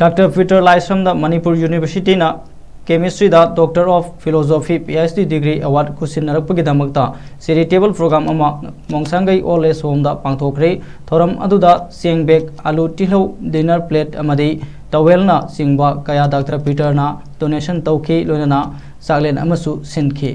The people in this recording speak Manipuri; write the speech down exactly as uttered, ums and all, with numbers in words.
ꯗꯥꯛꯇꯔ ꯄꯤꯇꯔ ꯂꯥꯏꯁ꯭ꯔꯝꯗ ꯃꯅꯤꯄꯨꯔ ꯌꯨꯅꯤꯚꯔꯁꯤꯇꯤꯅ ꯀꯦꯃꯤꯁꯇ꯭ꯔꯤꯗ doctor of philosophy P H D degree ꯑꯦꯋꯥꯔꯗ ꯈꯨꯠꯁꯤꯟꯅꯔꯛꯄꯒꯤꯗꯃꯛꯇ ꯆꯦꯔꯤꯇꯦꯕꯜ ꯄ꯭ꯔꯣꯒ꯭ꯔꯥꯝ ꯑꯃ ꯃꯣꯡꯁꯥꯡꯒꯩ ꯑꯣꯜ ꯑꯦꯖ ꯍꯣꯝꯗ ꯄꯥꯡꯊꯣꯛꯈ꯭ꯔꯦ꯫ ꯊꯧꯔꯝ ꯑꯗꯨꯗ ꯆꯦꯡ ꯕꯦꯒ, ꯑꯥꯂꯨ, ꯇꯤꯜꯍꯧ, ꯗꯤꯅꯔ ꯄ꯭ꯂꯦꯠ ꯑꯃꯗꯤ ꯇꯋꯦꯜꯅ ꯆꯤꯡꯕ ꯀꯌꯥ ꯗꯥꯛꯇꯔ ꯄꯤꯇꯔꯅ ꯗꯣꯅꯦꯁꯟ ꯇꯧꯈꯤ, ꯂꯣꯏꯅꯅ ꯆꯥꯛꯂꯦꯟ ꯑꯃꯁꯨ ꯁꯤꯟꯈꯤ꯫